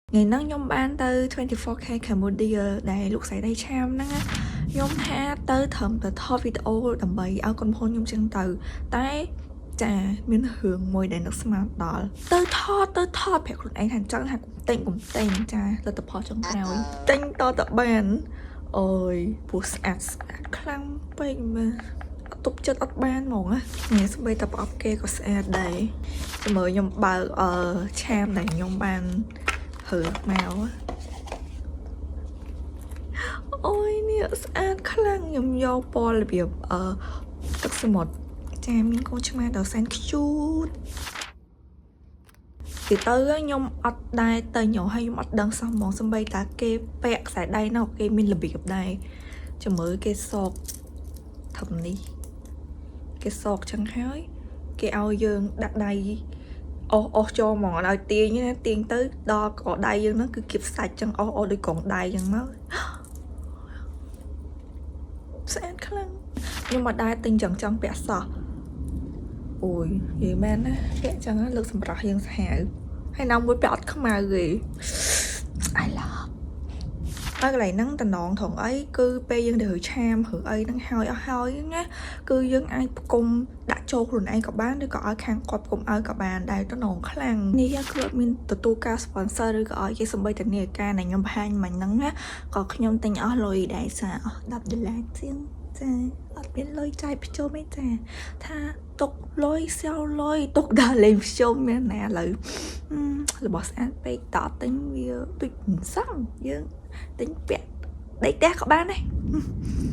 ថ្ងៃហ្នឹងខ្ញុំបានទៅ 24K Cambodia ដែលលោកស្រីដៃឆាមហ្នឹងណាខ្ញុំថាទៅត្រឹមតែថតវីដេអូដើម្បីឲ្យកូនប្អូនខ្ញុំចឹងទៅតែចាមានរឿងមួយដែលនឹកស្មានដល់ទៅថតទៅថតប្រាប់ខ្លួនឯងថាចង់ថាកុំទិញកុំទិញចាលទ្ធផលចុងក្រោយទិញតតបានអូយព្រោះស្អាតស្អាតខ្លាំងពេកមើលអត់ទប់ចិត្តអត់បានហ្មងណានេះស្បីតែប្រអប់គេក៏ស្អាតដែរចាំមើលខ្ញុំបើកអឺឆាមដែលខ្ញុំបានរើមកអូយនេះស្អាតខ្លាំងខ្ញុំយកពណ៌របៀបអឺទឹកសមុទ្រចាមានកូនឆ្មាដ៏សែន cute ទីទៅខ្ញុំអត់ដែរទៅញោហើយខ្ញុំអត់ដឹងសោះហ្មងសំបីតាគេពាក់ខ្សែដៃនោះគេមានរបៀបដែរចាំមើលគេសោកធំនេះគេសោកចឹងហើយគេឲ្យយើងដាក់ដៃអស់អស់ចូលហ្មងអត់ឲ្យទាញណាទាញទៅដល់កដៃយើងហ្នឹងគឺគៀបសាច់ចឹងអស់អស់ដូចកងដៃចឹងមកស្អាតខ្លាំងខ្ញុំអត់ដែរទិញចឹងចង់ពាក់សោះអូយនិយាយមែនណាពាក់ចឹងលើកសម្រស់យើងសាហាវហើយណាមួយពាក់អត់ខ្មៅទេ I love ហើយកន្លែងហ្នឹងតំណងត្រង់អីគឺពេលយើងទៅឆាមឬអីហ្នឹងហើយអស់ហើយណាគឺយើងអាចផ្គុំដាក់ចូលខ្លួនឯងក៏បានឬក៏ឲ្យខាងគាត់ផ្គុំឲ្យក៏បានដែរតំណងខ្លាំងនេះគឺអត់មានទទួលការ sponsor ឬក៏ឲ្យគេសំបីតានាឡិកាដែលខ្ញុំបង្ហាញមិញហ្នឹងណាក៏ខ្ញុំទិញអស់លុយដែរសាអស់10ដុល្លារជាងចាអត់មានលុយចាយភ្ជុំទេចាថាទុកលុយសែវលុយទុកដល់លេងភ្ជុំមានណាឥឡូវរបស់ស្អាតពេកតទិញវាដូចមិនសមយើងទិញពាក់ដេកផ្ទះក៏បានដែរ។